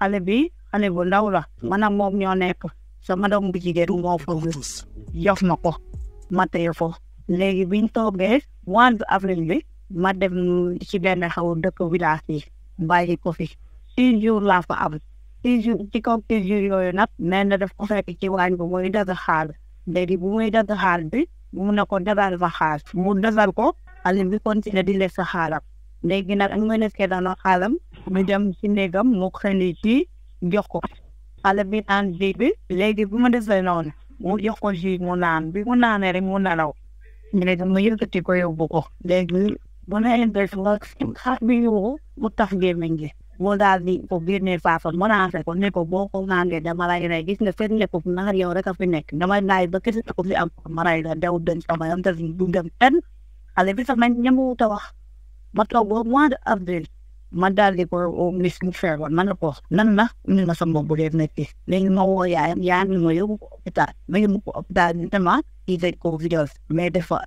xale bu ndaw la man ak moom ñoo nekk sama doom bu jigéen moo fa jox ma ko ma téye ko léegi biñ toogee mois d'avril bi ma dem ci benn xaw dëkk village yi bàyyi ko fi 6 jours laa fa am 6 jours ci kaw 6 jours yooyu nag nee na daf ko fekk ci waañ bi muy dagg xaal léegi bu muy dagg xaal bi mu ne ko dagal ma xaal mu dagal ko xale bi continué di lekk sa xaalam léegi nag ak ma nekkee dana xaalam mu dem ci néegam mu xëli ci jox ko xale bi naan ji bi léegi bu ma defee noonu mu jox ko ji mu naan bi mu naanee rek mu nelaw léegi mu yëkkati ko yóbbu ko léegi bu ne def nga xar bi yóbbu mu tax gémmiñ gi mu daal di ko génnee faafa menacé ko ne ko boo ko naangee dama lay rey gis nga fekk ne ko naar yow rek a fi nekk dama naay ba kese ko fi am ma rey la dew den sama yam def du dem fenn xale bi sax man ñamewut a wax ma toog ba mois d'avril ma daal di ko gis mu feebar ma ne ko nan la ñu ma sama bu dee nekk léegi ma woo yaayam ma yóbbu ko hôpital ma yóbbu ko hôpital notamment il dañ ko vidéo mais dafa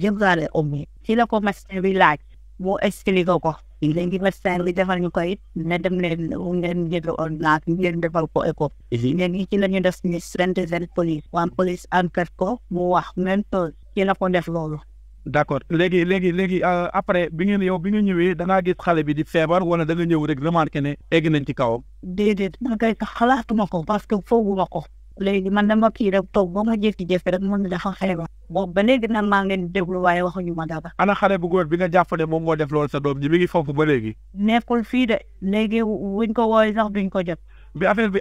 jëgaale ommi ci la ko médecin bi laaj moo expliqué ko léegi médecin bi defal ñu koy ne dem leen ngeen jël ordonnance ngeen defal ko écho léegi ci la ñu def ni synthèse police waa police enquête ko mu wax même chose ci la ko def loolu d'accord léegi après bi nga ñëwee da ngaa gis xale bi di feebar wala da nga ñëw rek remarqué ne egg nañ ci kawam déedéet man kay xalaatuma ko parce que fooguma ko léegi man dama kii rek toog ba ma jékki-jékki rek mën dafa xeeba boobu ba léegi nag maa ngi leen di déglu waaye waxuñu ma dara. ana xale bu góor bi nga jàpp ne moom moo def loolu sa doom ji mi ngi foofu ba léegi. nekkul fii de léegi wuñ ko wooy sax duñ ko jot. bi affaire bi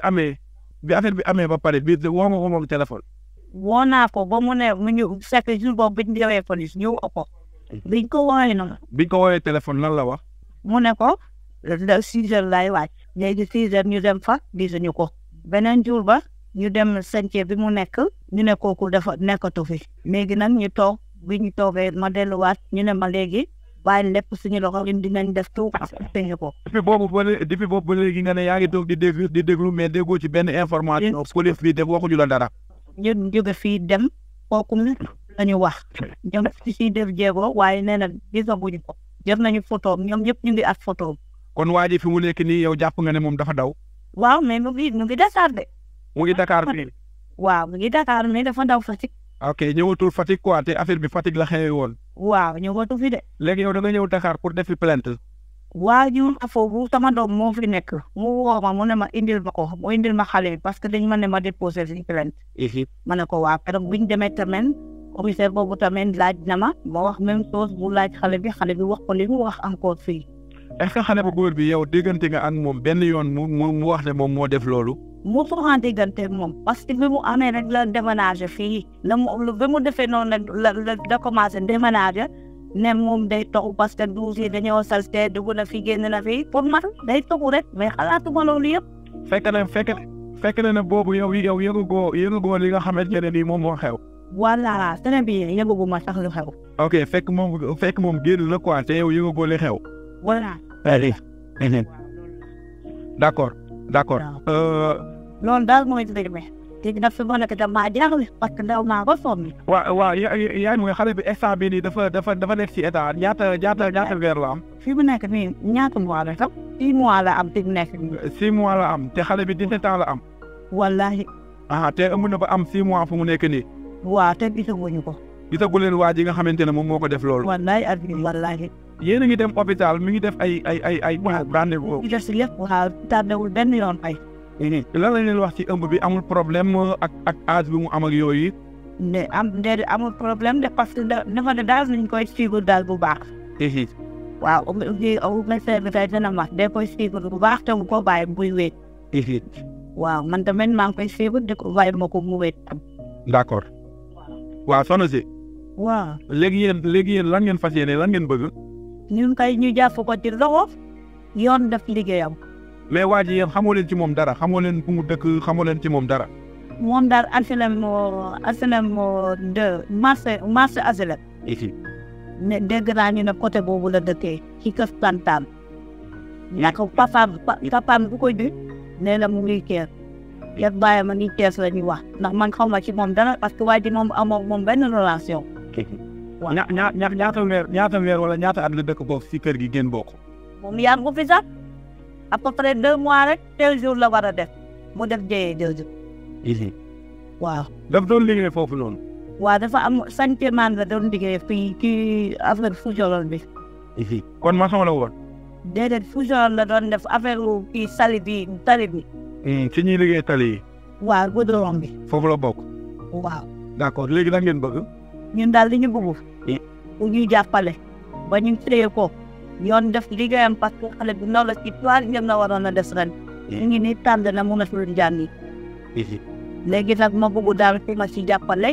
amee ba pare bii woo nga ko moom téléphone. woo naa ko ba mu ne mu ñu fekk jour boobu biñ ñëwee police ñëw ko biñ ko wooyee noonu. biñ ko wooyee téléphone lan la wax. mu ne ko 6 heures laay wàcc léegi 6 heures ñu dem fa gisuñu ko beneen jour ba. ñu dem chantier bi mu nekk ñu ne kooku dafa nekkatu fi léegi nag ñu toog bi ñu toogee ma delluwaat ñu ne ma léegi bàyyi lépp suñu loxo ñun dinañ def tout pexe ko. depuis boobu ba léegi nga ne yaa ngi toog di déglu mais déggoo ci benn information. police bi def waxuñu la dara. ñun jóge fii dem kooku la ñu wax ñoom si def jéego waaye nee na gisaguñu ko jot nañu photo ñoom ñëpp ñu ngi ak photo. kon waa ji fi mu nekk nii yow jàpp nga ne moom dafa daw. waaw mais mu ngi Dakar de. mu ngi Dakar fii. waaw mu ngi Dakar mais dafa daw Fatick. ok ñëwatul Fatick quoi te affaire bi Fatick la xewee woon. waaw ñëwatu fi de. léegi yow da nga ñëw Dakar pour defi plainte. waa ñu foofu sama doom moo fi nekk mu woo ma mu ne ma indil ma ko mu indil ma xale bi parce que dañ ma ne ma déposé fi plainte. ma ne ko waa keroog biñ demee tamit commissaire boobu tamit laaj na ma wax même chose bu laaj xale bi wax ko li mu wax encore fii. est-ce que xale bu góor bi yow déggante nga ak moom benn yoon mu wax ne moom moo def loolu. mu soxna déggante moom parce que bi mu amee rek la déménager fii bi mu defee noonu la commencé déménager ne moom day toog parce que 12 yi dañoo salte dugg na fi génn na fi pour man day toog rek mais xalaatuma loolu yëpp. fekk na boobu yow yëgugoo li nga xamante ne nii moom moo xew. voilà c'est bien yëguguma sax lu xew. ok fekk moom génn na quoi te yow yëgugoo li xew. voilà. d'accord. loolu daal mooy dëgg bi léegi nag fi ma nekk damaa jaaxle parce que ndaw maa ko sonn. waaw yaa ngi xale bi instant bii nii dafa nekk ci état ñaata weer la am. fi mu nekk nii ñaata mois la sax 6 mois la am fi mu nekk nii. 6 mois la am te xale bi 17 ans la am. wallaahi. te ëmb na ba am 6 mois fu mu nekk nii. waaw te gisaguñu ko. gisagu leen waa ji nga xamante ne moom moo ko def loolu. wallaahi. yéen a ngi dem hôpital mi ngi def ay rendez-vous. ñu def si lépp waaw tardewul benn yoon ay. lan la leen wax ci ëmb bi amul problème ak âge bi mu am ak yooyu. amul problème de parce que dafa ne daal nañ koy suivre daal bu baax. waaw médecin bi tey dina ma day koy suivre bu baax te mu ko bàyyi muy wéet. waaw man tamit maa ngi koy suivre di ko bàyyi ma ko mu wéet. d'accord waaw soxna si. waaw léegi yéen lan ngeen fas yéene lan ngeen bëgg. ñun kay ñu jàpp ko ci loxo yoon def liggéeyam. mais waa ji yéen xamoo leen ci moom dara xamoo leen fu mu dëkk xamoo leen ci moom dara. moom daal HLM de marché HLM. ne dégg naa ñu ne côté boobu la dëkkee ci kër Santaan. ñàkk papaam bu koy di nee na mu ngi kees yëpp bàyyi ma ngi kees la ñuy wax ndax man xaw ma ci moom dara parce que waa ji moom amoo moom benn relation. waaw ñaata weer wala ñaata at la dëkk boobu si kër gi ngeen bokk. moom yàggu fi sax. à peu près 2 mois rek 2 jours la war a def mu def jëyee 2 jours waaw daf doon liggéey foofu noonu. waaw dafa am sentiment la doon liggéey fii ci affaire fusion bi kon maçon la woon. déedéet fusion la doon def affaire kii tali bi ci ñuy liggéey tali yi. waaw goudron bi foofu la bokk. waaw d'accord léegi da ngeen bëgg. ñun daal li ñu bëgg bu ñuy jàppale ba ñu téye ko yoon def liggéeyam parce que xale bi noonu la ci 3e la waroon a des ren ñu ngi nii tànn na mun a suñu jàng yi léegi nag ma bëgg daal fi ma si jàppale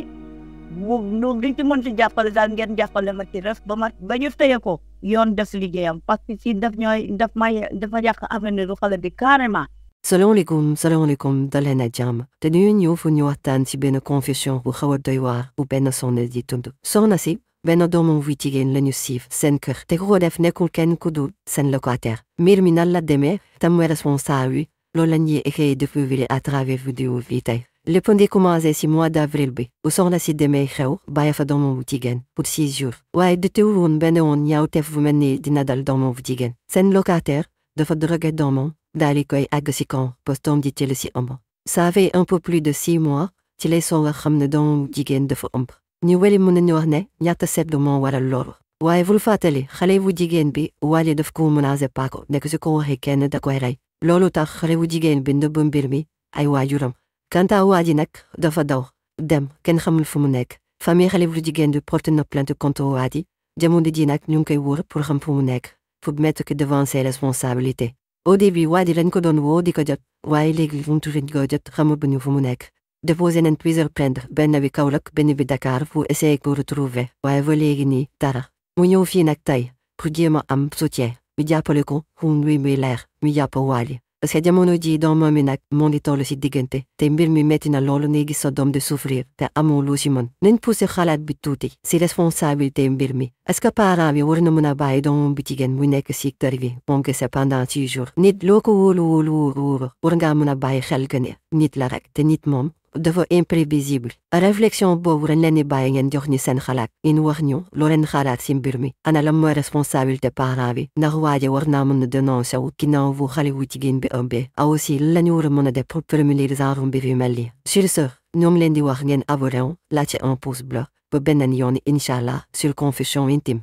lu li ci mën si jàppale daal ngeen jàppale ma ci def ba ñu téye ko yoon def liggéeyam parce que si dafa yàq avenir du xale bi carrément. salaamaaleykum daleen ak jàmm te dañu ñëw fu ñu waxtaan ci benn confession bu xaw a doy waar bu benn soxna di tund soxna si benn doomam bu jigéen lañu siif seen kër te ku ko def nekkul kenn ku dul seen locataire mbir mi nan la demee tam mooy responsable wi loolu la ñuy essayé de découvrir à travers vidéo bi tey lépp ndi commencé ci mois d'avril bi bu soxna si demee xew bàyyi fa doomam bu jigéen pour 6 jours waaye du teewul woon benn woon ñaawteef bu mel ni dina dal doomam bu jigéen seen locataire dafa drogué doomam daal di koy àgg ci kaw postom di teel ci ëmb ça fait un peu plus de 6 mois ci lay soog a xam ne doomam bu jigéen dafa ëmb ñu weli mën nañu wax ne ñaata seetlu moo waral loolu waaye bul fàttali xale bu jigéen bi waale daf ko menacé paako nekk su ko waxee kenn da koy rey loolu tax xale bu jigéen bi nëbb mbir mi ay waajuram kanta waa ji nag dafa daw dem kenn xamul fu mu nekk famille xale bu jigéen bi porte na plainte contre waa ji jamono ji nag ñu ngi koy wër pour xam fu mu nekk pour mettre que devant ses responsabilités au début waa ji lañ ko doon woo di ko jot waaye léegi mu tuuti ko jot xamaguñu fu mu nekk déposé nañ plusieurs plaintes benn bi Kaolack benn bi Dakar pour essayer ko retrouver waaye ba léegi nii dara mu ñëw fii nag tey pour jéem a am soutien ñu jàppale ko fu muy leer ñu jàpp Wally parce que jamono ji doomam mi nag moo ngi toll ci diggante te mbir mi metti na loolu ngay gis sa doom de souffrir te amoo lu ci mën nañ poussé xalaat bi tuuti ci responsabilité mbir mi est-ce que parent bi war na mën a bàyyi doomam bi jigéen mu nekk ci kër gi moom que c'est pendant 6 jours nit loo ko wóolu war ngaa mën a bàyyi xel que ne nit la rek te nit moom dafa imprévisible réflexion boobu dañ leen di bàyyi ngeen jox ñu seen xalaat in wax ñu loo leen xalaat ci mbir mi ana lan mooy responsabilité parent bi ndax waaje war naa mën a dénoncer wu ginnaaw bu xale wu jigéen bi ëmbee aw aussi lan lañu war a mën a def pour prévenir genre mbir yu mel nii sur ce ñoo ngi leen di wax ngeen abonné wu laajte un pouce bleu ba beneen yoon incha allah sur Confessions Intimes